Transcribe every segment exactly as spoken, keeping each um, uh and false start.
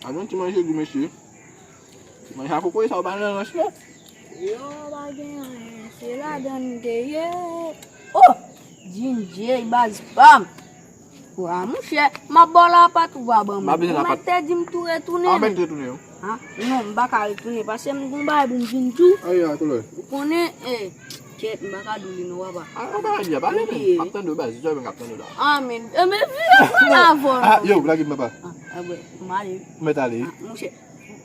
A nou ti manje di mesye. Manje a kokoye sa ou pa nan rans non. Yo pa gen anyen, se ladan n te ye. Oh! Jinjay baz pa m. Wa, monchè, m ap ba w lapat ou pa ban mwen. Ou mèt te di m tou retounen. Ou mèt retounen, wi. Ha? Non, m pa ka retounen, paske m gon bagay pou m vin di w. Ayi, a, kolè. Ou konnen, eh, kèt, m pa ka di w li non, papa. A, ou pa ka di a, pale, men. M ap tande w, baz, se mwen k ap tande w la. A, men, eh, men, vin la avè w. A, yo, blage m, papa. A, a, bwè, m ale. Ou mèt ale. A, monchè,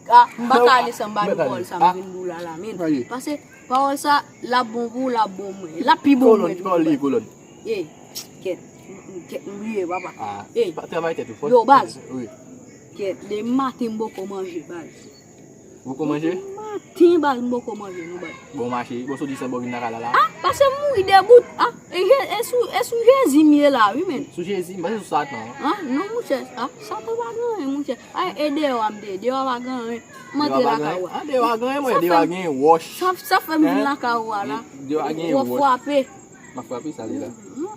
a, m pa ka ale san m pa di w pawòl sa m vin di w la, la, men. Ayi. Paske pawòl sa, l ap bon pou ou, l ap bon mwen. L ap pi bon mwen. Kolòn, ki pawòl li ye, kolòn? Eh, kèt, kèt, m bliye, papa. Ah, eh, pa travay tèt ou, fò. Yo, baz. Wi. Kèt, depi maten m poko manje, baz. Poko manje? Depi maten, baz, m poko manje, non, baz. Bon, mache, bon, sou di sa, bon, vin lakay la, la. Ah, paske m mouri debout. Ah, e, e, e sou, e sou Jezi m ye la, wi, men. Sou Jezi, m panse sou Satan. Ah, non, monchè, ah, Satan pa gen anyen, monchè. Ay, e deyò a m te ye, deyò a pa gen anyen. M antre lakay ou a. Ah, deyò a gen anyen, mwen, deyò a gen wòch. Sa, sa fè m vin lakay ou a la. Deyò a gen wòch. Ou frape. M ap frape sa li la.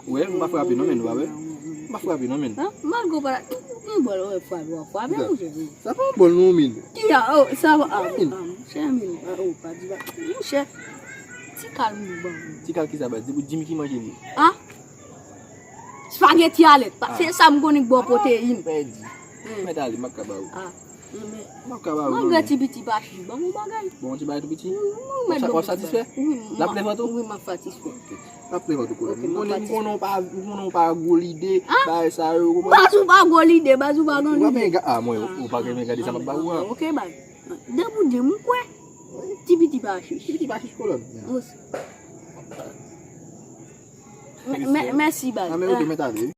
Ou wè, m pa frape non, men, ou pa wè? M pa frape non, men. Hein? Malgre w pa la, m bòl, ou frape, w ap frape, monchè. Sa pa yon bòl non, men. Ki a, oh, sa va, ah, monchè, men, ah, oh, pa di ba, monchè. Ti kal m ban ou. Ti kal ki sa, baz? Di pou Jimmy ki manje li. Ah? Spaghetti a lèt. Se sa m konnen k ba w pwoteyin. Pèdi. Mèt ale, m ap ka ba ou. Ah. M ap ka ba ou. Malgre ti piti pa chich, ban m yon bagay. Bon, ti bagay tou piti? Ou satisfè? L ap lè vant ou? Wi, m ap satisfè. L ap lè vant ou, kolòn. M konnen, m konnen w pa, m konnen w pa gwo lide, bagay sa yo, ou konprann? Baz ou pa gwo lide, baz ou pa gwo lide. Ah, mwen, ou pa gen gade sa m ap ba ou a. Ok, baz. Depi w di m, m kwè. Ti piti pa chich. Ti piti pa chich, kolòn. Mèsi, baz. Ah, men ou te mèt ale, wi.